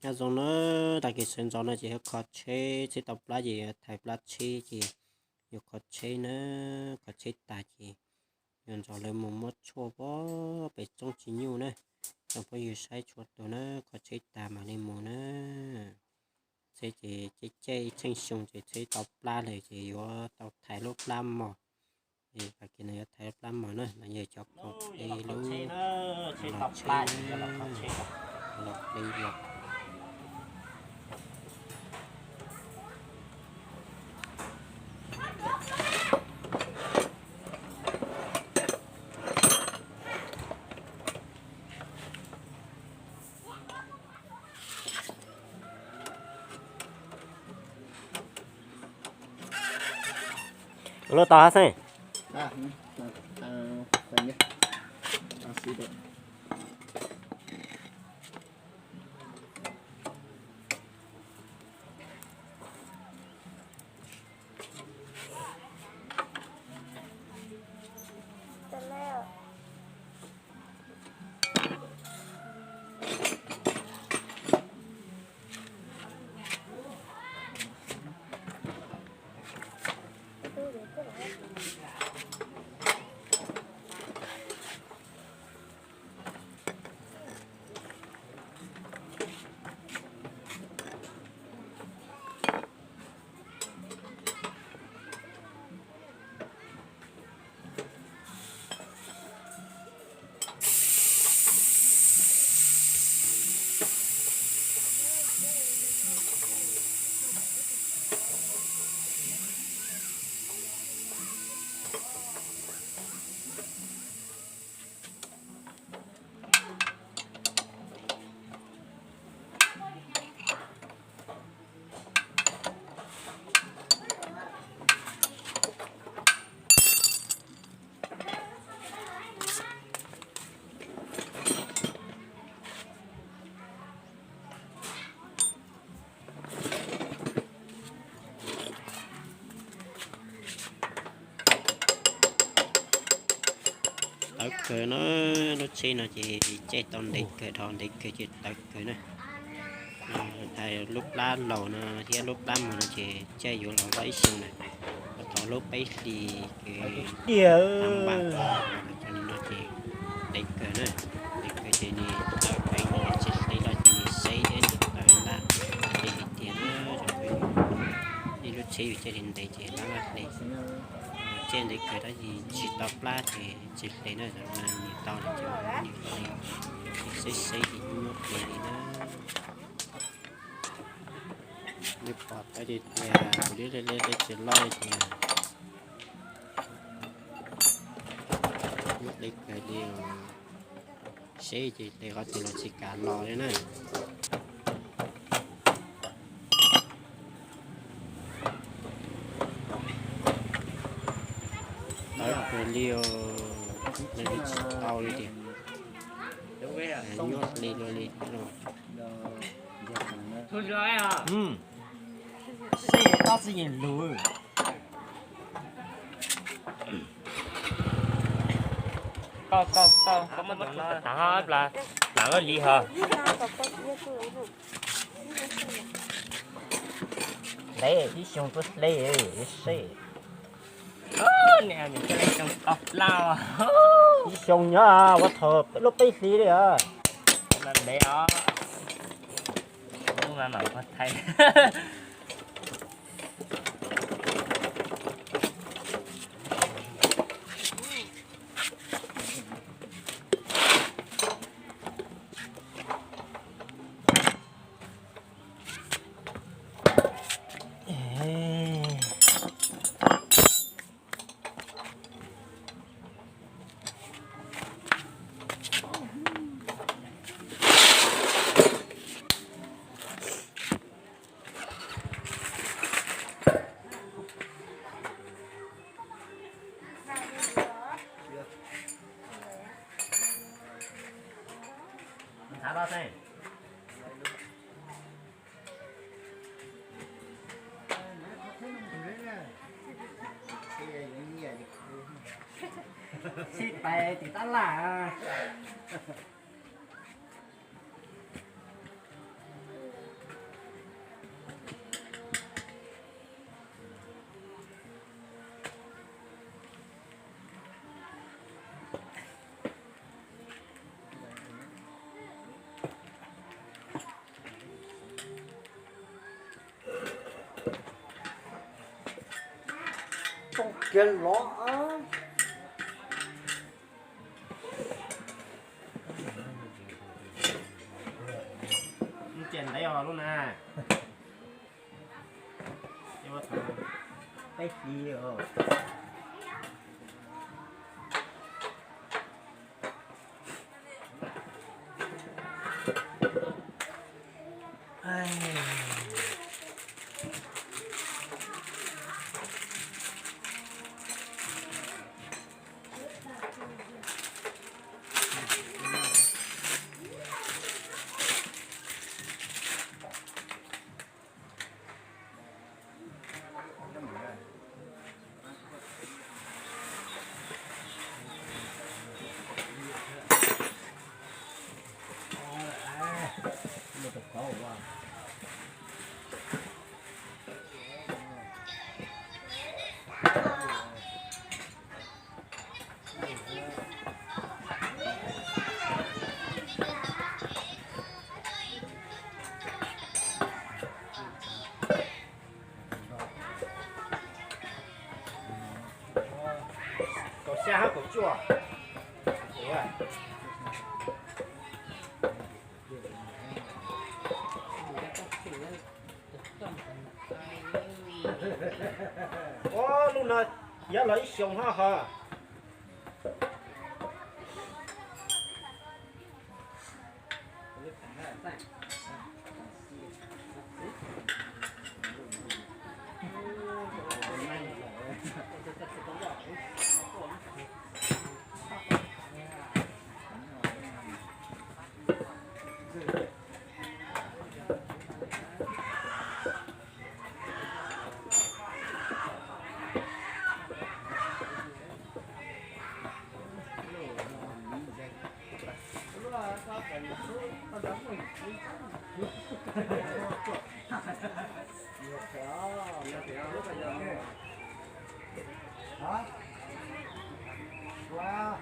Nyob zoo na, tag kis sawv ntxov no ces yuav kho tsheb, tsheb tau plab ces yuav thaiv plab tsheb ces yuav kho tsheb na, kho tsheb tag ces yuav nrog lawv mus muab tshuaj pem tsob txiv nyuj na. Tsoom phooj ywg saib txhua tus na, kho tsheb tag mam li mus na. Tsheb ces caij caij ib tsheej xyoo ces tsheb tau plab lawm ces yuav tau thaiv lub plab mos. Tag kis no yuav thaiv lub plab mos na, no yog cov kho tsheb, lub los tsheb, los tsheb los. Luaj tau hab xeeb. Tawv kawg na, lub tsheb no ces caij tau ntev kawg, dhau ntev kawg ces tawv kawg na. Lub plab laus no thiab lub plab mos no ces caij yuav los loj ib xyoo na, thov lub peb hlis kws ces ntev kawg na, ntev kawg ces nws tawv kawg, tsis hle los ces nws seb thiab nws tawv laj, ces hais tias nej lub tsheb yus caij li ntev ces laj laj hle. Caij ntev kawg tab sis tsis tau plab ces tsis hle na, nws tau lawm ces nws hle, seb seb ces nyuaj hle li na. Nws pom tawv tiag tiag, kuv li li li tsis loj li tiag. Nyuaj hle kawg li os. Seb ces hle qhov twg los tsis kam los li na. Tawv kawg li os, hle tsis tau li tiag. Nyuaj hle luaj li no. Seb tab sis yeej lug. Koj, koj, koj, koj muab tus no tav hab plas, plas li hos. Hle ib xyoo twb hle, seb. Ib xyoo nyob ua thaum peb lub peb hlis li os. Ntev os. Hnub no mam ua thaij. Sib pais tim tab laj. Poob kiag los. Ntsia ntev os lub na. Peb hli os. Kaum xya hab kaum cuaj. Ua lub no yav los ib xyoos hab hos. Hả? Ua.